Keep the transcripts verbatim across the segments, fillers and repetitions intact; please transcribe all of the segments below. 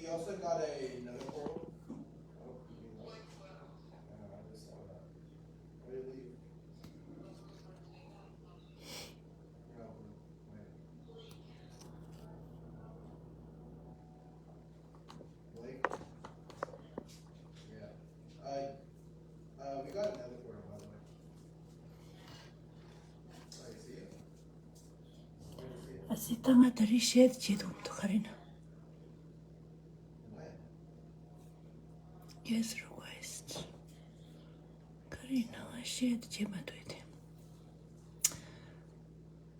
We also got a, another portal. Oh, you know, I just saw that. Where did it leave? No, wait. Blake? Yeah. I, uh, we got another portal, by the way. Sorry, see it? Where did you see it? ཨ་སི་ད་ང་ད་རེས་བཤད་བྱེད་ཐུབ་མི་འདུག་ག་རེ་ན། Guest request. ག་རེ་ན་ང་བཤད་བྱེད་མ་ཐུབ་དེ།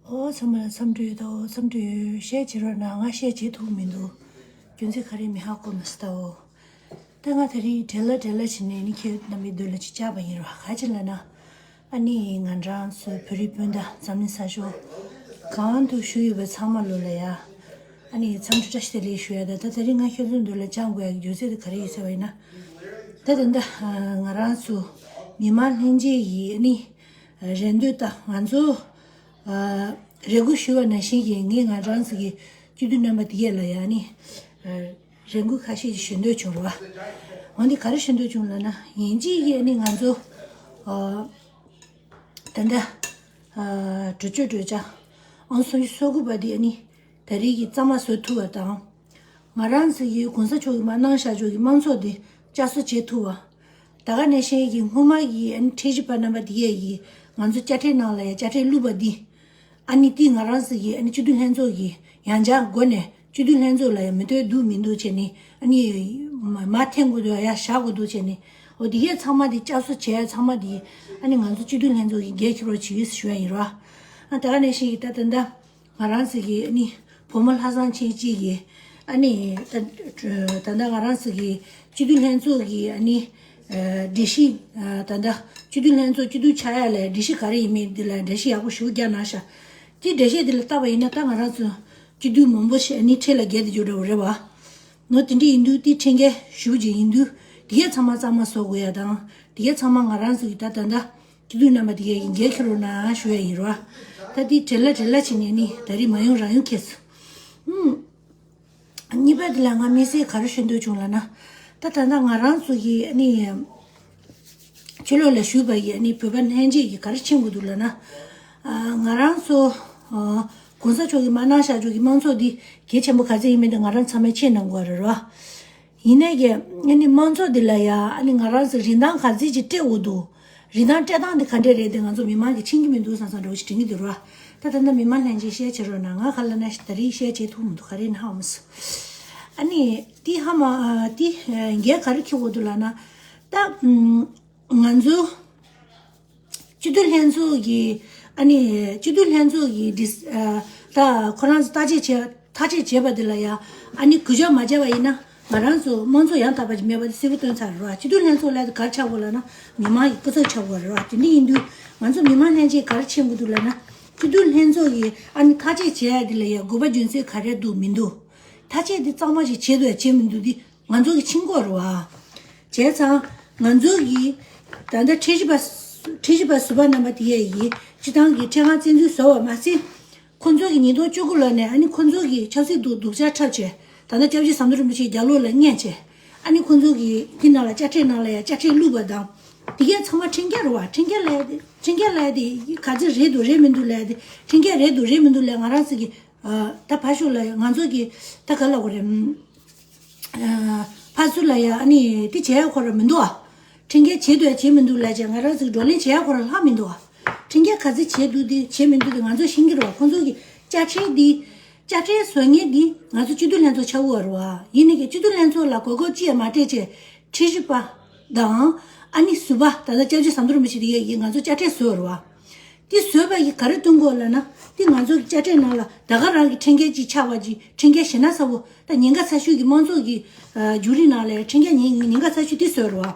ཨོ་ཚང་མ་ལ་འཚམས་འདྲི་ཡོད་དོ། འཚམས་འདྲི་ཡོད། བཤད་བྱེད་རོགས་གནང་། ང་བཤད་བྱེད་ཐུབ་མི་འདུག་རྒྱུ་མཚན་ག་རེ་མི་ཧ་གོ་མི་སྲིད་དོ། ད་ང་ད་རེས་བྲེལ་ལ་བྲེལ་ལ་བྱས་ནས་ནི་ཁྱེད་རྣམ་པའི་མདུན་ལ་ཅིག་བཅར་བ་ཡིན་རོགས། ག་ཅི་ལབ་ན། ཨ་ནི་ང་རང་ཚོའི་བོད་རིགས་སྤུན་ཟླ་འཛམ་གླིང་ས་ཕྱོགས་གང་དུ་བཞུགས་ཡོད་པའི་ཚང་མ་ལོ་ལ་ཡ། ཨ་ནི་འཚམས་འདྲི་བཀྲ་ཤིས་བདེ་ལེགས་ཞུ་ཡ་ད། ད་ད་རེས་ང་ཁྱེད་ཚོའི་མདུན་ལ་བཅར་དགོས་ཡ་གི་རྒྱུ་མཚན་དེ་ག་རེ་ཡིན་ཟེར་བ་ཡིན་ན། ད་ད་ད་ང་རང་ཚོ་མི་མང་ལྷན་རྒྱས་ཡིས་ཨ་ནི་རེ་འདོད་ད་ང་ཚོ་རེ་སྐུལ་ཞུ་བ་ནང་བཞིན་གྱི་ངས་ང་རང་ཚོ་གི་སྤྱི་འཐུས་རྣམ་པ་དེ་གས་ལ་ཡ་ཨ་ནི་རེ་སྐུལ་ཁ་ཤས་ཤིག་ཞུ་འདོད་བྱུང་རོགས། འོན་ཏེ་ག་རེ་ཞུ་འདོད་བྱུང་ལབ་ན། ཡིན་གཅིག་གིས་ཨ་ནི་ང་ཚོ་ད་ལྟ་གྲོས་ཆོད་གྲོས་འཆར་ཨང་སུམ་ཅུ་སོ་དགུ་པ་འདི་ཨ་ནི་ད་རེས་ཀྱི་གཙང་མ་བཟོ་ཐུབ་པ་དང་། ང་རང་ཚོ་གི་གོང་ས་མཆོག་གིས་མར་གནང་བཞག་ཆོག་གི་དམངས་གཙོ་འདི་བསྐྱར་གསོ་བྱེད་ཐུབ་པ། ད་ག་ནང་བཞིན་གྱི་སྔོན་མ་གི་ཨ་ནི་ཁྲིམས་ཞིབ་པ་རྣམ་པ་འདི་གས་ཀྱིས་ང་ཚོ་དཔྱ་ཁྲལ་ནང་ལ་ཡ་དཔྱ་ཁྲལ་བླུགས་པ་འདི། ཨ་ནི་དེ་ང་རང་ཚོ་གི་ཨ་ནི་སྤྱི་འཐུས་ལྷན་ཚོགས་ཀྱི་ཡང་བསྐྱར་སྒོ་ནས་སྤྱི་འཐུས་ལྷན་ཚོགས་ལ་ཡང་མི་ལྟོས་འདུག་མི་འདུག་བྱས་ནས་ཨ་ནི་མ་མ་འཐེན་དགོས་འདུག་ཡ་བཞག་དགོས་འདུག་བྱས་ནས། འོ་དེ་གས་ཚང་མ་དེ་བསྐྱར་གསོ་བྱས་ཚང་མ་དེ་ཨ་ནི་ང་ཚོ་སྤྱི་འཐུས་ལྷན་ཚོགས་ཀྱི་འགན་འཁྱེར་རོགས་བྱེད་ཞུ་ཡ་ཡིན་རོགས། ཨ་ད་ག་ནང་བཞིན་གྱི་ད་ད་ད་ང་རང་ཚོ་གི་ཨ་ནི་བུ་མོ་ལྷ་བཟང་ཆོས་སྐྱིད་ཀྱི་ཨ་ནི་ད་ད་ད་ང་རང་ཚོ་གི་སྤྱི་འཐུས་ལྷན་ཚོགས་ཀྱི་ཨ་ནི་འགྲེལ་བཤད་ད་ད་སྤྱི་འཐུས་ལྷན་ཚོགས་སྤྱི་འཐུས་ཆགས་ཡ་ལ་འགྲེལ་བཤད་ག་རེ་ཡིན་མིན་འདི་ལ་འགྲེལ་བཤད་ཡག་པོ་ཞིག་རྒྱག་གནང་ཤག་དེ་འགྲེལ་བཤད་འདི་ལ་བལྟས་པ་ཡིན་ན་ད་ང་རང་ཚོ་སྤྱི་འཐུས་མང་པོ་ཞིག་ཨ་ནི་ཁྲལ་ལ་བརྒལ་ཏེ་འགྱོ་འདྲ་བོ་རེད་བ། ནོ་དེ་འདྲ་ཡིན་དུས་དེ་ཁྲིམས་འགལ་ཞེ་པོ་ཅིག་ཡིན་དུས་དེ་གས་ཚང་མ་གཙང་མ་བཟོ་དགོས་ཡ་དང་དེ་གས་ཚང་མ་ང་རང་ཚོ་གི་ད་ད་ད་སྤྱི་འཐུས་རྣམ་པ་དེ་གས་ཀྱི་འགན་འཁྱེར་རོགས་གནང་ཞུ་ཡ་ཡིན་རོགས། ད་དེ་བྲེལ་ལ་བྲེལ་ལ་བྱས་ནས་ནི་ད་རེས་མ་ཡོང་རང་ཡོང་ཁེལ་སོང་། ཨུམ། གཉིས་པ་དེ་ལ་ང་དམིགས་བསལ་ག་རེ་ཞུ་འདོད་བྱུང་ལབ་ན། ད་ད་ལྟ་ང་རང་ཚོ་གི་ཨ་ནི་ཕྱི་ལོགས་ལ་བཞུགས་པ་ཡི་ཨ་ནི་བོད་པ་ལྷན་རྒྱས་ཀྱིས་ག་རེ་མཁྱེན་དགོས་འདུག་ལབ་ན། ཨ་ང་རང་ཚོ་ཨ་གོང་ས་མཆོག་གིས་མར་གནང་བཞག་ཆོག་གི་དམངས་གཙོ་འདི་གལ་ཆེན་པོ་ག་ཚད་ཡིན་མིན་དེ་ང་རང་ཚང་མས་མཁྱེན་གནང་དགོས་རེད་རོ། ཡིན་ནའི་གི་ཨ་ནི་དམངས་གཙོ་འདི་ལ་ཡ་ཨ་ནི་ང་རང་ཚོ་རིན་ཐང་ག་ཚད་ཅིག་སྤྲད་དགོས་འདུག་རིན་ཐང་སྤྲད་སྟངས་དེ་ག་འདྲས་རེད་དེ་ང་ཚོ་མི་མང་གིས་མཁྱེན་གྱི་མི་འདུག་བསམ་བསམ་འདྲ་བོ་ཞིག་དྲན་གྱི་འདུག་ར། ད་ད་ལྟ་མི་མང་ལྷན་རྒྱས་བཤད་བྱེད་རོགས་གནང་། ང་ག་ལབ་ན་ད་རེས་བཤད་བྱེད་ཐུབ་མི་འདུག་ག་རེ་ན་ཧ་མ་སོང་། ཨ་ནི་དེ་ཧ་མ་དེ་འགན་ག་རེ་འཁྱེར་དགོས་འདུག་ལབ་ན། ད་ང་ཚོ་སྤྱི་འཐུས་ལྷན་ཚོགས་ཀྱི་ཨ་ནི་སྤྱི་འཐུས་ལྷན་ཚོགས་ཀྱི་ཌིས་ད་ཁོ་རང་ཚོ་བརྟག་དཔྱད་བྱས། ཐག་གཅོད་བྱས་པ་དེ་ལ་ཡང་ཨ་ནི་གུས་ཕྱག་མ་བྱས་པ་ཡིན་ན་ང་རང་ཚོ་དམངས་གཙོ་ཡང་དག་པ་ཅིག་མེད་པ་དེ་གསལ་པོ་སྟོན་ཚར་རེད་བ། སྤྱི་འཐུས་ལྷན་ཚོགས་ལབ་དེ་ག་རེ་ཆགས་དགོས་ལབ་ན་མི་མང་གི་སྐུ་ཚབ་ཆགས་དགོས་རེད་བ། དེ་འདྲ་ཡིན་དུས་ང་ཚོ་མི་མང་ལྷན་རྒྱས་ག་རེ་མཁྱེན་དགོས་འདུག་ལབ་ན། སྤྱི་འཐུས་ལྷན་ཚོགས་ཀྱིས་ཨ་ནི་ཐག་གཅོད་བྱས་ཡ་དེ་ལ་ཡང་དགོས་པ་རྒྱུ་མཚན་ག་རེ་འདུག་མི་འདུག་ཐག་གཅོད་དེ་གཙང་མ་ཞིག་བྱེད་དགོས་ཡ་བྱེད་མི་འདུག་དེ་ང་ཚོ་གིས་མཁྱེན་དགོས་རེད་བ། བྱས་ཙང་ང་ཚོ་གིས་ད་ལྟ་ཁྲིམས་ཞིབ་པ་ཁྲིམས་ཞིབ་པ་ཟུར་པ་རྣམ་པ་དེ་ཡ་ཡིས་སྤྱི་བཏང་གི་ཁྲིམས་ཁང་བཙན་འཛུལ་བཟོ་བ་མ་ཟད། ཁོ་ཚོ་གིས་ཉིས་སྟོང་བཅུ་དགུ་ལོ་ནས་ཨ་ནི་ཁོ་ཚོ་གིས་ཆབ་སྲིད་དུ་སྡུག་ཅག་འཁྲབ་བྱས། ད་ལྟ་སྐྱབས་རྗེ་ཟམ་གདོང་རིན་པོ་ཆེའི་རྒྱབ་ལོགས་ལ་མཉན་བྱས། ཨ་ནི་ཁོ་ཚོ་གིས་དེ་ནང་ལ་དཔྱ་ཁྲལ་ནང་ལ་ཡང་དཔྱ་ཁྲལ་བླུགས་པ་དང་། དེ་གས་ཚང་མ་ཁྲིམས་འགལ་རེད་བ། ཁྲིམས་འགལ་ལབ་ཡ་དེ་ཁྲིམས་འགལ་ལབ་ཡ་དེ་ག་ཚོད་རེད་འདུག་རེད་མི་འདུག་ལབ་ཡ་དེ་ཁྲིམས་འགལ་རེད་འདུག་རེད་མི་འདུག་ལབ་ཡ་ང་རང་ཚོ་གི་ཨ་ད་ཕར་ཞོག་ལབ་ཡ་ང་ཚོ་གི་ད་ག་ལབ་དགོས་རེད། ཕར་ཚུར་ལ་ཡ་ཨ་ནི་དེ་བྱེད་ཡ་ཁོ་ར་མི་འདུག་ཨ། ཁྲིམས་འགལ་བྱེད་འདུག་ཡ་བྱེད་མི་འདུག་ལབ་བྱས་ང་རང་ཚོས་བགྲོ་གླེང་བྱེད་ཡ་ཁོ་ར་ལྷག་མི་འདུག་ཨ། ཁྲིམས་འགལ་ག་ཚོད་བྱེད་འདུག་དེ་བྱེད་མི་འདུག་དེ་ང་ཚོས་ཤེས་ཀྱི་རེད་བ། ཁོང་ཚོ་གི་དཔྱ་ཁྲལ་འདི་དཔྱ་ཁྲལ་བཟོ་མཁན་འདི་ང་ཚོ་སྤྱི་འཐུས་ལྷན་ཚོགས་ཆགས་ཀྱི་ཡོད་རེད་བ། ཡིན་ནའི་གི་སྤྱི་འཐུས་ལྷན་ཚོགས་ལ་གོ་སྐབས་ཅི་ཡང་མ་སྤྲད་བྱས་ཁྲིམས་ཞིབ་པ་དང་ཨ་ནི་ཟུར་པ་ད་ལྟ་སྐྱབས་རྗེ་ཟམ་གདོང་རིན་པོ་ཆེ་དེ་གས་ཀྱིས་ང་ཚོ་དཔྱ་ཁྲལ་བཟོས་ཡོད་རེད་བ། དེ་བཟོས་པ་ཡིས་ག་རེ་སྟོན་གྱི་ཡོད་ལབ་ན། དེ་ང་ཚོ་གི་དཔྱ་ཁྲལ་ནང་ལ་ད་ག་རང་གི་ཁྲིམས་འགལ་ཅིག་ཆགས་པ་ཅིག་ཁྲིམས་འགལ་ཞེད་སྣང་ཚ་པོ་ད་ཉེན་ཁ་ཚ་ཤོས་ཀྱི་དམངས་གཙོ་གི་ཨ་བརྒྱུད་རིམ་ནང་ལ་ཁྲིམས་འགལ་ཉེན་ཉེན་ཁ་ཚ་ཤོས་དེ་བཟོས་རེད་བ།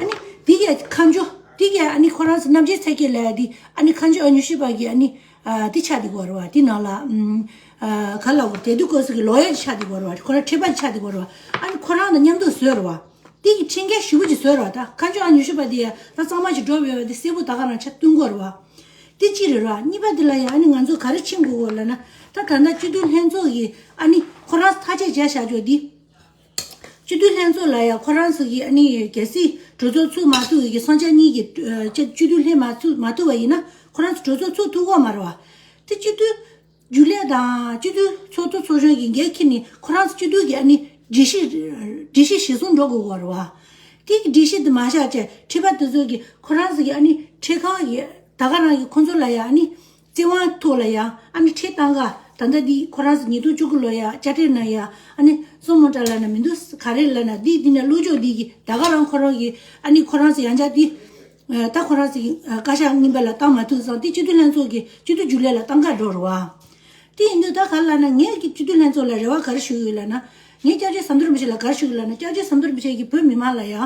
ཨ་ནི་དེ་གས་ཁ་མཆུ་དེ་གས་ཨ་ནི་ཁོ་རང་ཚོ་རྣམ་འབྱེད་ཚད་བརྒལ་ལབ་ཡ་དེ་ཨ་ནི་ཁ་མཆུ་ཨ་ཉི་ཤུ་པ་གི་ཨ་ནི་ཨ་དེ་ཆགས་བསྡད་ཀྱི་ཡོད་རེད་བ། དེ་ནང་ལ་ཨམ་ཨ་ག་ལབ་དགོས་རེད། བདེ་སྡུག་སྐབས་སུ་གི་ལོ་ཡར་ཆགས་བསྡད་ཀྱི་ཡོད་རེད་བ། ཁོ་རང་ཁྲི་པ་ཆགས་བསྡད་ཀྱི་ཡོད་རེད་བ། ཨ་ནི་ཁོ་རང་དང་མཉམ་དུ་བཟོས་རེད་བ། དེ་གི་ཁྲིམས་འགལ་ཞེ་པོ་ཅིག་བཟོས་རེད་བ། ད་ཁ་མཆུ་ཨ་ཉི་ཤུ་པ་དེ་ཡ་ད་གཙང་མ་ཞིག་འགྲོ་བའི་བ་དེ་གསལ་པོ་ད་ག་རང་ཆ་སྟོན་གྱི་ཡོད་རེད་བ། དེ་གཅིག་རེད་ར། གཉིས་པ་དེ་ལ་ཡང་ཨ་ནི་ང་ཚོ་ག་རེ་ཕྱིན་དགོས་གོ་ལབ་ན། ད་ད་ལྟ་སྤྱི་འཐུས་ལྷན་ཚོགས་ཀྱིས་ཨ་ནི་ཁོ་རང་ཐག་བཅད་བྱས་བཞག་ཆོག་འདི། སྤྱི་འཐུས་ལྷན་ཚོགས་ལ་ཡང་ཁོ་རང་ཚོ་གི་ཨ་ནི་གལ་སྲིད་གྲོས་ཚོགས་ཚུགས་མ་ཐུབ་ཀྱི་སང་ཆ་གཉིས་ཀྱི་ཨ་སྤྱི་སྤྱི་འཐུས་ལྷན་མ་ཚུགས་མ་ཐུབ་པ་ཡིན་ན་ཁོ་རང་ཚོ་གྲོས་ཚོགས་ཚུགས་ཐུབ་ཀྱི་མ་རེད་བ། དེ་སྤྱི་འཐུས་རྒྱུན་ལས་དང་སྤྱི་འཐུས་ཚོགས་གཙོ་ཚོགས་གཞོན་གྱི་འགན་འཁྱེར་ནས་ཁོ་རང་ཚོ་སྤྱི་འཐུས་ཀྱི་ཨ་ནི་སྒྲིག་གཞི་སྒྲིག་གཞི་གཞིར་བཟུང་འགྲོ་དགོས་པ་རེད་བ། དེ་གི་སྒྲིག་གཞི་དེ་མ་བཞག་བྱས་ཁྲི་པ་དེ་ཚོ་གི་ཁོ་རང་ཚོ་གི་ཨ་ནི་ཁྲི་ཁང་གི་ད་ག་རང་གི་ཁོ་ཚོ་ལ་ཡང་ཨ་ནི་བཙན་དབང་ཐོག་ལ་ཡང་ཨ་ནི་ཁྲི་བཏང་ག་ད་ལྟ་འདི་ཁོ་རང་ཚོ་ཉིས་སྟོང་བཅུ་དགུ་ལོ་ཡང་དཔྱ་ཁྲལ་ན་ཡང་ཨ་ནི་སོ་མོ་ཏྲ་ལ་ན་མི་འདུག་ག་རེ་ལ་ན་འདི་འདི་ནས་བློ་ཕྱོགས་འདི་གི་ད་ག་རང་ཁོ་རང་གི་ཨ་ནི་ཁོ་རང་ཚོ་ཡང་བསྐྱར་འདི་ད་ཁོ་རང་ཚོ་གི་བཀའ་ཤག་རྙིང་པ་ལ་བཏང་མ་ཐུབ་ཙང་དེ་སྤྱི་འཐུས་ལྷན་ཚོགས་ཀྱི་སྤྱི་འཐུས་རྒྱུན་ལས་ལ་བཏང་ག་འགྲོ་རུ་བ། དེ་ཡིན་དུས་ད་ག་ལ་ན་ངས་ཀྱི་སྤྱི་འཐུས་ལྷན་ཚོགས་ལ་རེ་བ་ག་རེ་ཞུ་གི་ཡོད་ལ་ན། ངས་སྐྱབས་རྗེ་ཟམ་གདོང་རིན་པོ་ཆེ་ལ་ག་རེ་ཞུ་གི་ལ་ན་སྐྱབས་རྗེ་ཟམ་གདོང་རིན་པོ་ཆེ་གིས་བོད་མི་མང་ལ་ཡང་།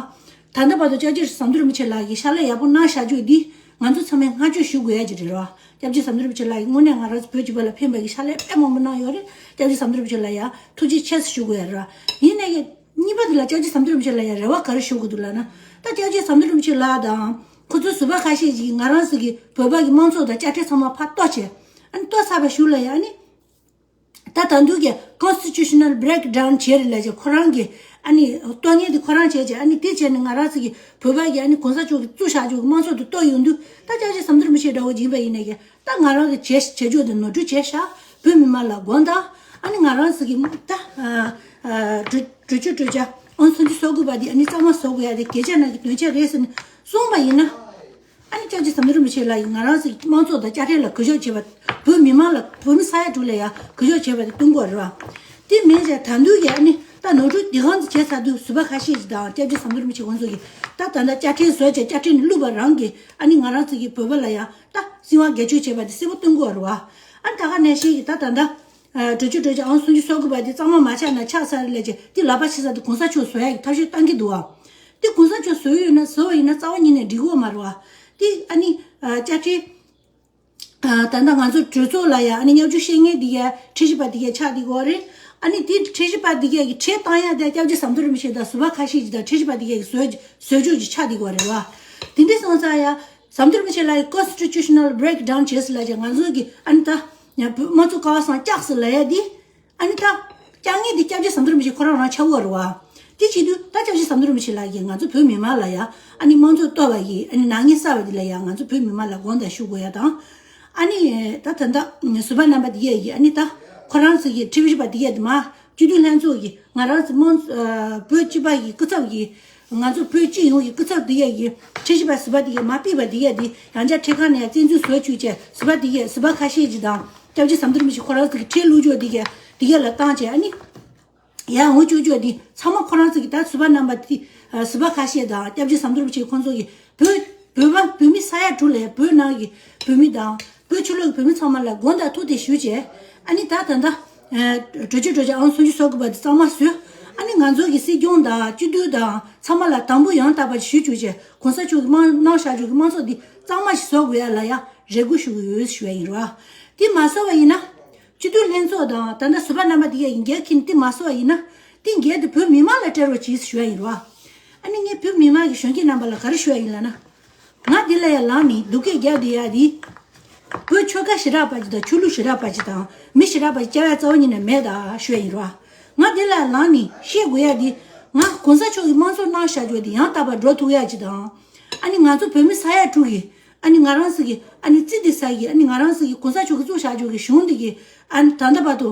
ད་ལྟ་བར་དུ་སྐྱབས་རྗེ་ཟམ་གདོང་རིན་པོ་ཆེ་ལགས་ཀྱིས་ཕྱག་ལས་ཡག་པོ་གནང་བཞག་རྒྱུ་འདི་ང་ཚོ་ཚང་མས་བསྔགས་བརྗོད་ཞུ་དགོས་ཡ་ཅིག་རེད་ར། སྐྱབས་རྗེ་ཟམ་གདོང་རིན་པོ་ཆེ་ལགས་ཀྱིས་དངོས་གནས་ང་རང་ཚོ་བོད་སྤྱི་པ་ལ་ཕན་པའི་གི་ཕྱག་ལས་དཔེ་མང་པོ་གནང་ཡོད་རེད། སྐྱབས་རྗེ་ཟམ་གདོང་རིན་པོ་ཆེ་ལ་ཡང་ཐུགས་རྗེ་ཆེ་ཞུ་དགོས་ཡ་རེད་ར། ཡིན་ནའི་གཉིས་པ་འདི་ལ་སྐྱབས་རྗེ་ཟམ་གདོང་རིན་པོ་ཆེ་ལ་ཡང་རེ་བ་ག་རེ་ཞུ་དགོས་འདུག་ལབ་ན། ད་སྐྱབས་རྗེ་ཟམ་གདོང་རིན་པོ་ཆེ་ལགས་དང་ཁོ་ཚོའི་ཟུར་པ་ཁ་ཤས་ཀྱིས་ང་རང་ཚོ་གི་བོད་པ་གི་དམངས་གཙོ་དང་དཔྱ་ཁྲལ་ཚང་མ་ཕར་གཏོར་བྱས། ཨ་ནི་གཏོར་ཚར་བའི་གཞུག་ལ་ཡང་ཨ་ནི། ད་ད་དུང་གི་constitutional breakdown བྱས་རེད་ལབ་བྱས་ཁོ་རང་གི་ཨ་ནི་གཏོར་མཁན་དེ་ཁོ་རང་བྱས་བྱས་ཨ་ནི་དེ་བྱས་ནས་ང་རང་ཚོ་གི་བོད་པ་གི་ཨ་ནི་གོང་ས་མཆོག་གི་བཙུགས་བཞག་ཆོག་གི་དམངས་གཙོ་དེ་གཏོར་ཡོང་དུས་ད་སྐྱབས་རྗེ་ཟམ་གདོང་རིན་པོ་ཆེ་འདྲ་བོ་ཡིན་པ་ཡིན་ནའི་གི་ད་ང་རང་གི་བྱས་བྱས་ཆོག་དེ་ནོར་འཁྲུལ་བྱས་ཤག་བོད་མི་མང་ལ་དགོངས་དག་ཨ་ནི་ང་རང་ཚོ་གི་ད་ཨ་ཨ་གྲོས་གྲོས་ཆོད་གྲོས་ཆ་ཨང་སུམ་ཅུ་སོ་དགུ་པ་དེ་ཨ་ནི་གཙང་མ་བཟོ་དགོས་ཡ་དེ་གལ་ཆེ་ན་གི་དོན་ཆེན་རེད་ཟེར་ནས་གསུངས་པ་ཡིན་ན། ཨ་ནི་སྐྱབས་རྗེ་ཟམ་གདོང་རིན་པོ་ཆེ་ལགས་ཀྱིས་ང་རང་ཚོའི་དམངས་གཙོ་དང་དཔྱ་ཁྲལ་ལ་གུས་ཕྱོགས་བྱེད་པ། བོད་མི་མང་ལ་བོད་མི་ས་ཡ་དྲུག་ལ་ཡང་གུས་ཕྱོགས་བྱེད་པ་དེ་སྟོན་དགོས་རེད་བ། དེ་མིན་ཙང་ད་དུང་གི་ཨ་ནི་ད་ནོར་འཁྲུལ་འདི་གང་དུ་བྱས་ཚར་དུས་ཟུར་པ་ཁ་ཤས་ཀྱིས་དང་སྐྱབས་རྗེ་ཟམ་གདོང་རིན་པོ་ཆེ་ཁོང་ཚོ་གིས་ད་ད་ལྟ་དཔྱ་ཁྲལ་བཟོས་བྱས་དཔྱ་ཁྲལ་ནས་བླུགས་པ་རང་གིས་ཨ་ནི་ང་རང་ཚོ་གི་བོད་པ་ལ་ཡང་ད་སྲིད་དབང་སྒེར་གཅོད་བྱས་པ་དེ་གསལ་པོ་སྟོན་དགོས་རེད་བ། ཨ་ནི་ད་ག་ནང་བཞིན་གྱི་ད་ད་ལྟ། གྲོས་ཆོད་གྲོས་ཆོད་ཨང་སུམ་ཅུ་སོ་དགུ་པ་དེ་གཙང་མ་མ་ཆགས་ན་ཆགས་ཚར་རེད་ལབ་བྱས་དེ་ལག་པ་ཕྱིས་ཚར་དུས་གོང་ས་མཆོག་བཟོ་ཡག་གི་ཐབས་ཤེས་བཏང་གི་འདུག་བ། དེ་གོང་ས་མཆོག་བཟོ་ཡོད་ན་བཟོ་བ་ཡིན་ན་རྩ་བ་ཉིད་ནས་འགྲིག་གི་ཡོད་མ་རེད་བ། དེ་ཨ་ནི་ཨ་དཔྱ་ཁྲལ་ཨ་ད་ལྟ་ང་ཚོ་གྲོས་ཚོགས་ལ་ཡང་ཨ་ནི་སྙན་ཞུ་བཤད་མཁན་དེ་ག་ཁྲིམས་ཞིབ་པ་དེ་ག་ཆགས་བསྡད་ཀྱི་ཡོད་རེད། ཨ་ནི་དེ་ཁྲིམས་ཞིབ་པ་དེ་ག་གི་ཁྲལ་བཏང་ཡག་དེ་སྐྱབས་རྗེ་ཟམ་གདོང་རིན་པོ་ཆེ་དང་ཟུར་པ་ཁ་ཤས་ཀྱིས་དང་ཁྲིམས་ཞིབ་པ་དེ་ག་གིས་བཟོ་བཟོ་བཅོས་ཀྱི་ཆགས་བསྡད་ཀྱི་ཡོད་རེད་བ། དེ་འདྲ་སོང་ཙང་ཡང་། ཟམ་གདོང་རིན་པོ་ཆེ་ལགས་ཀྱིས་constitutional breakdown བྱས་ཟེར་ལབ་བྱས་ང་ཚོ་གི་ཨ་ནི་ད་ཡང་བོད་དམངས་གཙོ་ཀ་བ་སངས་བཅགས་ཟེར་ལབ་ཡ་འདི་ཨ་ནི་ད་བཅག་མཁན་འདི་སྐྱབས་རྗེ་ཟམ་གདོང་རིན་པོ་ཆེ་ཁོ་རང་རང་ཆགས་ཀྱི་ཡོད་རེད་བ། དེ་བྱེད་དུས་ད་སྐྱབས་རྗེ་ཟམ་གདོང་རིན་པོ་ཆེ་ལགས་ཀྱིས་ང་ཚོ་བོད་མི་མང་ལ་ཡ་ཨ་ནི་དམངས་གཙོ་གཏོར་བ་ཡི་ཨ་ནི་ནག་ཉེས་བསགས་པ་འདི་ལ་ཡ་ང་ཚོ་བོད་མི་མང་ལ་དགོངས་དག་ཞུ་དགོས་ཡ་དང་། ཨ་ནི་ད་ད་ལྟ་ཟུར་པ་རྣམ་པ་འདི་གས་ཀྱིས་ཨ་ནི་ད་ཁོ་རང་ཚོ་གི་ཁྲིམས་ཞིབ་པ་འདི་གས་འདི་མ་སྤྱི་འཐུས་ལྷན་ཚོགས་ཀྱིས་ང་རང་ཚོ་དམངས་ཨ་བོད་སྤྱི་པ་ཡི་སྐུ་ཚབ་ཀྱིས། ང་ཚོ་བོད་སྤྱི་ཡོངས་ཀྱི་སྐུ་ཚབ་འདི་གས་ཀྱི་ཁྲིམས་ཞིབ་པ་ཟུར་པ་འདི་གས་མ་ཕུད་པ་འདི་གས་འདི་ཡང་བསྐྱར་ཁྲིམས་ཁང་ནས་བཙན་འཛུལ་བཟོ་བཅུག་བྱས་ཟུར་པ་འདི་གས་ཟུར་པ་ཁ་ཤས་ཀྱིས་དང་སྐྱབས་རྗེ་ཟམ་གདོང་རིན་པོ་ཆེ་ཁོ་རང་ཚོ་གི་ཁྲལ་བླུགས་ཕྱོགས་འདི་གས་འདི་གས་ལ་བཏང་བྱས་ཨ་ནི་ཡར་འོང་བཅུག་ཕྱོགས་འདི་ཚང་མ་ཁོ་རང་ཚོ་གི་ད་ཟུར་པ་རྣམ་པ་འདི་ཟུར་པ་ཁ་ཤས་དང་སྐྱབས་རྗེ་ཟམ་གདོང་རིན་པོ་ཆེ་ཁོང་ཚོ་གི་བོད་བོད་པ་བོད་མི་ས་ཡ་དྲུག་ལ་ཡ་བོད་ནང་གི་བོད་མི་དང་བོད་ཕྱི་ལོགས་ཀྱི་བོད་མི་ཚང་མ་ལ་དགོངས་དག་ཐུགས་དེ་ཞུ་བྱས་ཨ་ནི་ད་ད་ད། གྲོས་ཆོད་གྲོས་ཆོད་ཨང་སུམ་ཅུ་སོ་དགུ་པ་དེ་གཙང་མ་བཟོས། ཨ་ནི་ང་ཚོ་གི་སྲིད་སྐྱོང་དང་སྤྱི་འཐུས་དང་ཚང་མ་ལ་དམ་འབུལ་ཡང་དག་པ་ཞུ་བཅུག་བྱས་གོང་ས་མཆོག་གི་དམངས་གནང་བཞག་ཆོག་གི་དམངས་གཙོ་འདི་གཙང་མ་ཞིག་བཟོ་དགོས་ཡ་ལ་ཡ་རེ་སྐུལ་ཞུ་གི་ཡོད་ཞུ་ཡ་ཡིན་རོ། དེ་མ་བཟོ་བ་ཡིན་ན། སྤྱི་འཐུས་ལྷན་ཚོགས་དང་ད་ལྟ་ཟུར་པ་རྣམ་པ་དེ་གས་ཀྱི་འགན་འཁྱེར་དེ་མ་བཟོ་བ་ཡིན་ན། དེ་འགན་དེ་བོད་མི་མང་ལ་སྤྲད་རོགས་གྱིས་ཞུ་ཡ་ཡིན་རོ། ཨ་ནི་ངས་བོད་མི་མང་གི་གཞོན་སྐྱེས་རྣམ་པ་ལ་ག་རེ་ཞུ་ཡ་ཡིན་ལབ་ན། ང་འདི་ལ་ཡ་ལངས་ནས་སྡུག་སྐད་རྒྱག་བསྡད་ཡ་འདི། བོད་ཆོལ་ཁ་ཞེ་དྲག་པ་ཅིག་དང་ཆོས་ལུགས་ཞེ་དྲག་པ་ཅིག་དང་མི་ཞེ་དྲག་པ་ཅིག་བཅར་ཡ་རྩ་བ་ཉིད་ནས་མེད་ད་ཞུ་ཡ་ཡིན་རོ། ང་འདི་ལ་ཡ་ལངས་ནས་བཤད་དགོས་ཡ་འདི། ང་གོང་ས་མཆོག་གིས་དམངས་གཙོ་གནང་བཞག་ཆོག་འདི་ཡང་དག་པར་འགྲོ་ཐུབ་ཡ་ཅིག་དང་། ཨ་ནི་ང་ཚོ་བོད་མི་ས་ཡ་དྲུག་གིས་ཨ་ནི་ང་རང་ཚོ་གི་ཨ་ནི་རྩིས་འདི་ས་གི་ཨ་ནི་ང་རང་ཚོ་གི་གོང་ས་མཆོག་གིས་བཙུགས་བཞག་ཆོག་གི་གཞུང་འདི་གི་ཨ་ནི་ད་ལྟ་བར་དུ།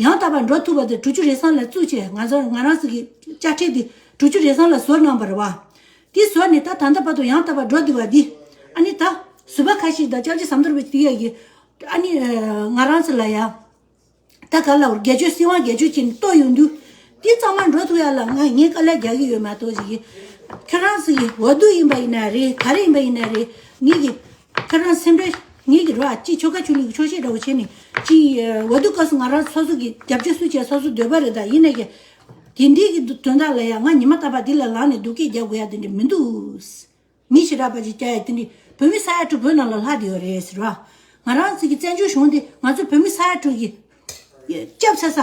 ཡང་དག་པར་འགྲོ་ཐུབ་པ་དེ་དྲུག་ཅུ་རེ་གསུམ་ལ་བཙུགས་བྱས་ང་ཚོ་ང་རང་ཚོ་གི་དཔྱ་ཁྲལ་དེ་དྲུག་ཅུ་རེ་གསུམ་ལ་བཟོ་གནང་བ་རེད་བ། དེ་བཟོ་ནས་ད་ད་ལྟ་བར་དུ་ཡང་དག་པར་འགྲོ་བསྡད་པ་འདི། ཨ་ནི་ད་ཟུར་པ་ཁ་ཤས་དང་སྐྱབས་རྗེ་ཟམ་གདོང་རིན་པོ་ཆེ་དེ་ཡ་གི་ཨ་ནི་ང་རང་ཚོ་ལ་ཡ། ད་ག་ལ་བར་སྒེར་གཅོད་སྲིད་དབང་སྒེར་གཅོད་བྱས་ནས་གཏོར་ཡོང་དུས། དེ་གཙང་མ་འགྲོ་ཐུབ་ཡ་ལ་ང་ངས་དཀའ་ལས་རྒྱག་གི་ཡོད་མ་གཏོགས་ཅིག་གི་ཁྱེད་རང་ཚོ་གི་འོས་བསྡུ་ཡིན་པ་ཡིན་ན་རེད་ག་རེ་ཡིན་པ་ཡིན་ན་རེད་ངས་གི་ཁྱེད་རང་སེམས་ཁྲལ་ངེད་ཀྱི་རོ་ཨ་ཅི་ཆོལ་ཁ་ཆོས་ལུགས་ཀྱི་ཆོག་ཤེས་འདྲ་བོ་བྱས་ནས་ཅི་འོས་བསྡུ་སྐབས་སུ་ང་རང་སོ་སོ་གི་རྒྱབ་སྐྱོར་སུ་བྱས་སོ་སོ་འདོད་པ་རེད་ད་ཡིན་ནའི་གི་དེ་འདྲའི་གི་དོན་དག་ལ་ཡང་ང་ཉི་མ་རྟག་པར་འདི་ལ་ལངས་ནས་སྡུག་སྐད་རྒྱག་དགོས་ཡ་དེ་འདྲ་མི་འདུག་མི་ཞེ་དྲག་པ་ཅིག་བསྐྱལ་ཡ་དེ་འདྲ་བོད་མི་ས་ཡ་དྲུག་བོད་ནང་ལ་ལྷག་བསྡད་ཡོད་རེད་ཟེར་བ། ང་རང་ཚོ་གི་བཙན་བྱོལ་གཞུང་འདི་ང་ཚོ་བོད་མི་ས་ཡ་དྲུག་གི་སྐྱབས་ཚ་ས་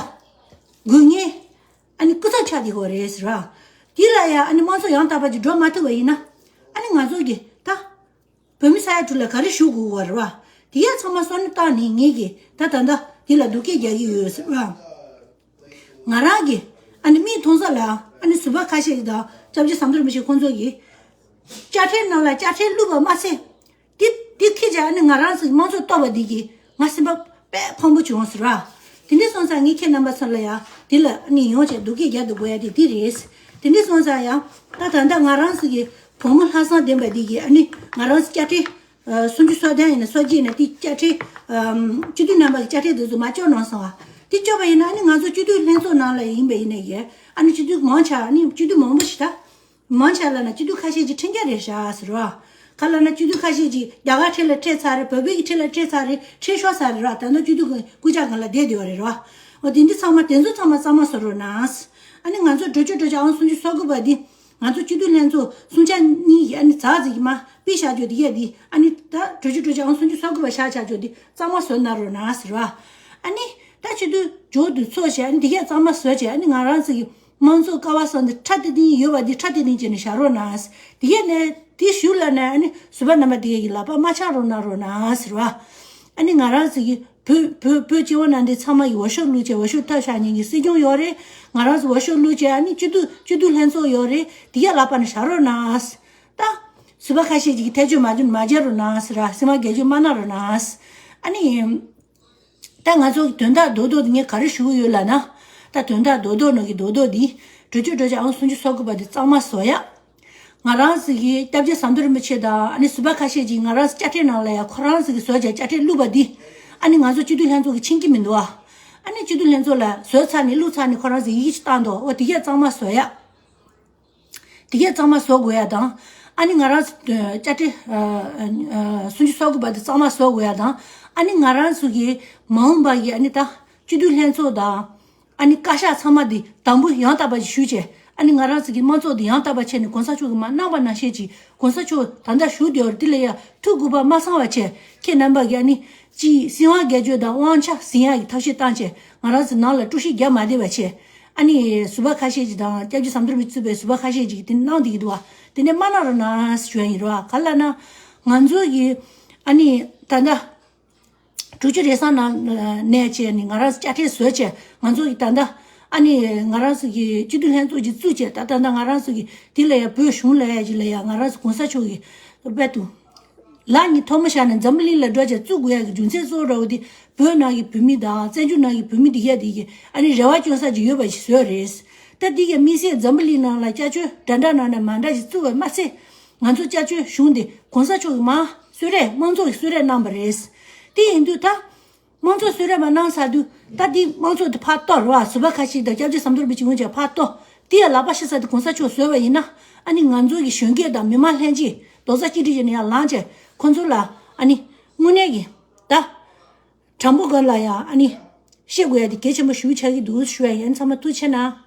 དགོས་ངེས་ཨ་ནི་སྐུ་ཚབ་ཆགས་བསྡད་ཡོད་རེད་ཟེར་བ། དེ་ལ་ཡང་ཨ་ནི་དམངས་གཙོ་ཡང་དག་པ་ཅིག་འགྲོ་མ་ཐུབ་པ་ཡིན་ན་ཨ་ནི་ང་ཚོ་གི་ད། བོད་མི་ས་ཡ་དྲུག་ལ་ག་རེ་ཞུ་དགོས་བ་རེད་བ། དེ་ཡ་ཚང་མ་བསམ་བློ་བཏང་ནས་ངེད་ཀྱིས་ད་ད་ལྟ་འདི་ལ་སྡུག་སྐད་རྒྱག་གི་ཡོད་ཟེར་བ། ང་རང་གིས་ཨ་ནི་མིག་མཐོང་ས་ལ་ཨ་ ཟུར་པ་ཁ་ཤས་ཀྱིས་དང་སྐྱབས་རྗེ་ཟམ་གདོང་རིན་པོ་ཆེ་ཁོང་ཚོ་གིས་དཔྱ་ཁྲལ་ནང་ལ་དཔྱ་ཁྲལ་བླུགས་པ་མ་ཟད། དེ་དེ་ཁྱེད་ཅག་ཨ་ནི་ང་རང་ཚོ་དམངས་གཙོ་གཏོར་བ་འདི་གིས་ང་སེམས་པ་དཔེ་ཕངས་པོ་བྱུང་ཟེར་བ། དེ་འདྲ་སོང་ཙང་ངས་ཁྱེད་རྣམ་པ་ཚོ་ལ་ཡང་དེ་ལ་ཨ་ནི་ཡོང་བྱས་སྡུག་སྐད་རྒྱག་སྡོད་དགོས་ཡ་དེ་དེ་རེད། དེ་འདྲ་སོང་ཙང་ཡང་ད་ད་ལྟ་ང་རང་ཚོ་གི་བུ་མོ་ལྷག་བསམ་ལྡན་པ་འདི་གིས་ཨ་ནི་ང་རང་ཚོ་དཔྱ་ཁྲལ་ཨ་སུམ་ཅུ་སོ་བདུན་ཡིན་ན་སོ་བརྒྱད་ཡིན་ན་དེ་དཔྱ་ཁྲལ་ཨམ་སྤྱི་འཐུས་རྣམ་པ་གི་དཔྱ་ཁྲལ་དེ་ཚོ་མར་སྐྱོར་གནང་སོང་བ། དེ་སྐྱོར་བ་ཡིན་ན་ཨ་ནི་ང་ཚོ་སྤྱི་འཐུས་ལྷན་ཚོགས་ནང་ལ་ཡིན་པ་ཡིན་ན་ཡང་ཨ་ནི་སྤྱི་འཐུས་མང་ཆེ་ཨ་ནི་སྤྱི་འཐུས་མང་པོ་ཞིག་ད། མང་ཆེ་ལབ་ན་སྤྱི་འཐུས་ཁ་ཤས་ཀྱིས་ཁྲིམས་འགལ་རེད་ཤག་ཟེར་བ། ག་ལབ་ན་སྤྱི་འཐུས་ཁ་ཤས་ཀྱིས་རྒྱ་གར་ཁྲིམས་ལ་ཁྲིད་ཚར་རེད། བོད་པའི་གི་ཁྲིམས་ལ་ཁྲིད་ཚར་རེད། ཁྲིད་ཤོར་ཚར་རེད་ར། ད་ནི་སྤྱི་འཐུས་ཀྱི་སྐུ་ཕྱྭ་སྒང་ལ་བསྡད་བསྡད་པ་རེད་ར། འོ་དེ་འདི་ཚང་མ་དེ་ཚོ་ཚང་མ་གཙང་མ་བཟོ་རོགས་གནང་། ཨ་ནི་ང་ཚོ་གྲོས་ཆོད་གྲོས་ཆོད་ཨང་སུམ་ཅུ་སོ་དགུ་པ་འདི་ང་ཚོ་སྤྱི་འཐུས་ལྷན་ཚོགས་སུམ་ཆ་གཉིས་ཀྱི་ཨ་ནི་ཛ་ཙིག་གི་མ་ཕུད་བཞག་རྒྱུ་དེ་གས་འདི་ཨ་ནི་ད་གྲོས་ཆོད་གྲོས་ཆོད་ཨང་སུམ་ཅུ་སོ་དགུ་པ་བཞག་བཞག་རྒྱུ་འདི་གཙང་མ་བཟོ་གནང་རོགས་གནང་ཟེར་བ། ཨ་ནི་ད་སྤྱི་འཐུས་མཇུག་ཏུ་ཚོགས་བྱས་ཨ་ནི་དེ་གས་གཙང་མ་བཟོས་བྱས་ཨ་ནི་ང་རང་ཚོ་གི་དམངས་གཙོ་ཀ་བ་སོགས་འདི་ཁྲ་ཏི་ཏི་ཡོད་པ་འདི་ཁྲ་ཏི་ཏི་བྱས་ནས་བཞག་རོགས་གནང་། དེ་གས་ནས་དེ་ཞུ་ལ་ནས་ཨ་ནི་ཟུར་པ་རྣམ་པ་དེ་གས་ཀྱི་ལག་པ་མ་འཆང་རོགས་གནང་རོགས་གནང་ཟེར་བ། ཨ་ནི་ང་རང་ཚོ་གི་བོད་བོད་བོད་སྤྱི་བོ་ནང་འདི་ཚང་མ་གི་འོས་ཤོག་བླུགས་བྱས་འོས་ཤོག་ཐོབ་བཞག་མཁན་གྱི་སྲིད་སྐྱོང་ཡོད་རེད། ང་རང་ཚོ་འོས་ཤོག་བླུགས་བྱས་ཨ་ནི་སྤྱི་འཐུས་སྤྱི་འཐུས་ལྷན་ཚོགས་ཡོད་རེད། དེ་གས་ལག་པ་ནས་བཞག་རོགས་གནང་། ད་ཟུར་པ་ཁ་ཤས་ཅིག་གིས་ཐེ་བྱུས་མ་བྱུས་མ་བྱེད་རོགས་གནང་ཟེར་བ། སེམས་པ་འགལ་བྱུས་མ་གནང་རོགས་གནང་། ཨ་ནི། ད་ང་ཚོ་གི་དོན་དག་རྡོག་རྡོག་འདི་ངས་ག་རེ་ཞུ་གི་ཡོད་ལབ་ན། ད་དོན་དག་རྡོག་རྡོག་ནང་གི་རྡོག་རྡོག་འདི་གྲོས་ཆོད་གྲོས་ཆོད་ཨང་སུམ་ཅུ་སོ་དགུ་པ་འདི་གཙང་མ་བཟོ་ཡ། ང་རང་ཚོ་གི་སྐྱབས་རྗེ་ཟམ་གདོང་རིན་པོ་ཆེ་དང་ཨ་ནི་ཟུར་པ་ཁ་ཤས་ཀྱིས་ང་རང་ཚོ་དཔྱ་ཁྲལ་ནང་ལ་ཡ་ཁོ་རང་ཚོ་གི་བཟོ་བྱ་དཔྱ་ཁྲལ་བླུགས་པ་འདི་ཨ་ནི་ང་ཚོ་སྤྱི་འཐུས་ལྷན་ཚོགས་ཀྱི་མཁྱེན་གྱི་མི་འདུག་ཨ། ཨ་ནི་སྤྱི་འཐུས་ལྷན་ཚོགས་ལ་བཟོས་ཚར་ནས་བླུགས་ཚར་ནས་ཁོ་རང་ཚོ་ཡི་གེ་ཅིག་བཏང་འདུག་འོ་དེ་གས་གཙང་མ་བཟོ་ཡ། དེ་གས་གཙང་མ་བཟོ་དགོས་ཡ་དང་། ཨ་ནི་ང་རང་ཚོ་དཔྱ་ཁྲལ་ཨ་ཨ་སུམ་ཅུ་སོ་དགུ་པ་དེ་གཙང་མ་བཟོ་དགོས་ཡ་དང་། ཨ་ནི་ང་རང་ཚོ་གི་མ་འོངས་པ་གི་ཨ་ནི་ད་སྤྱི་འཐུས་ལྷན་ཚོགས་དང་། ཨ་ནི་བཀའ་ཤག་ཚང་མ་དེ་དམ་འབུལ་ཡང་དག་པ་ཞིག་ཞུས་བྱས། ཨ་ནི་ང་རང་ཚོ་གི་དམངས་གཙོ་དེ་ཡང་དག་པ་བྱས་ནས་གོང་ས་མཆོག་གིས་མ་གནང་བ་ནང་བཞིན་གྱི་གོང་ས་མཆོག་ད་ལྟ་བཞུགས་བསྡད་ཡོད་རེད། དེ་ལ་ཡ་ཐུགས་དགོངས་པ་མ་ཚང་བ་བྱས། ཁྱེད་རྣམ་པ་གི་ཨ་ནི་ཅིག་སྲིད་དབང་སྒེར་གཅོད་དང་དབང་ཆ་ཟིན་ཡག་གི་ཐབས་ཤེས་བཏང་བྱས། ང་རང་ཚོ་ནང་ལ་དཀྲུག་ཤིང་རྒྱག་མ་བདེ་བ་བྱས། ཨ་ནི་ཟུར་པ་ཁ་ཤས་ཅིག་དང་སྐྱབས་རྗེ་ཟམ་གདོང་རིན་པོ་ཆེ་གཙོས་པའི་ཟུར་པ་ཁ་ཤས་ཅིག་གིས་དེ་གནང་བསྡད་ཀྱི་འདུག་བ། དེ་ནས་མ་གནང་རོགས་གནང་ཞུ་ཡ་ཡིན་རོགས། ག་ལབ་ན། ང་ཚོ་གི་ཨ་ནི་ད་ལྟ་དྲུག་ཅུ་རེ་གསུམ་ནང་ནས་བྱས་ནས་ང་རང་ཚོ་དཔྱ་ཁྲལ་བཟོས་བྱས། ང་ཚོ་གི་ད་ལྟ་ཨ་ནི་ང་རང་ཚོ་གི་སྤྱི་འཐུས་ལྷན་ཚོགས་ཀྱིས་བཙུགས་བྱས། ད་ད་ལྟ་ང་རང་ཚོ་གི་དེ་ལ་ཡ་བོད་གཞུང་ལ་ཡ་ཅིག་ལ་ཡ་ང་རང་ཚོ་གོང་ས་མཆོག་གི་དཔལ་དུ། ལག་གཉིས་ཐལ་མོ་བཞག་ནས་འཛམ་བུ་གླིང་ལ་འགྲོ་བྱས་བཙུགས་དགོས་ཡག་གི་རྒྱུ་མཚན་གཙོ་བོ་འདྲ་བོ་དེ་བོད་ནང་གི་བོད་མི་དང་བཙན་བྱོལ་ནང་གི་བོད་མི་དེ་གས་དེ་གས་ཨ་ནི་རེ་བ་བཅོལ་ས་ཅིག་ཡོད་པ་ཞིག་བཟོས་རེད། ད་དེ་གས་དམིགས་བསལ་འཛམ་བུ་གླིང་ནང་ལ་སྐྱབས་བཅོལ་འདྲ་འདྲ་ནང་ནས་མ་འདྲ་ཞིག་བཙུགས་པ་མ་ཟད། ང་ཚོ་སྐྱབས་བཅོལ་གཞུང་དེ་གོང་ས་མཆོག་གིས་མར་གསོལ་རས་དམངས་གཙོ་གི་གསོལ་རས་གནང་བ་རེད། དེ་ཡིན་དུས་ད། དམངས་གཙོ་གསོལ་རས་མར་གནང་ཚར་དུས་ད་འདི་དམངས་གཙོ་དེ་ཕར་གཏོར་བ། ཟུར་པ་ཁ་ཤས་དང་སྐྱབས་རྗེ་ཟམ་གདོང་རིན་པོ་ཆེ་འོང་བྱས་ཕར་གཏོར། དེ་ཡང་ལག་པ་བཤེར་ས་དེ་གོང་ས་མཆོག་བཟོས་པ་ཡིན་ན། ཨ་ནི་ང་ཚོ་གི་གཞོན་སྐྱེས་དང་མི་མང་ལྷན་རྒྱས་རྡོག་རྩ་གཅིག་སྒྲིལ་བྱས་ནས་ཡར་ལངས་བྱས་ཁོང་ཚོ་ལ་ཨ་ནི་དངོས་གནས་ཀྱི་ད་དྲང་པོ་སྒང་ལ་ཡང་ཨ་ནི་བཤད་དགོས་ཡ་དེ་གལ་ཆེན་པོ་ཞེ་པོ་ཆགས་ཀྱི་འདུག་ཞུ་ཡ་ཡིན། ཚང་མ་ཐུགས་རྗེ་གནང་།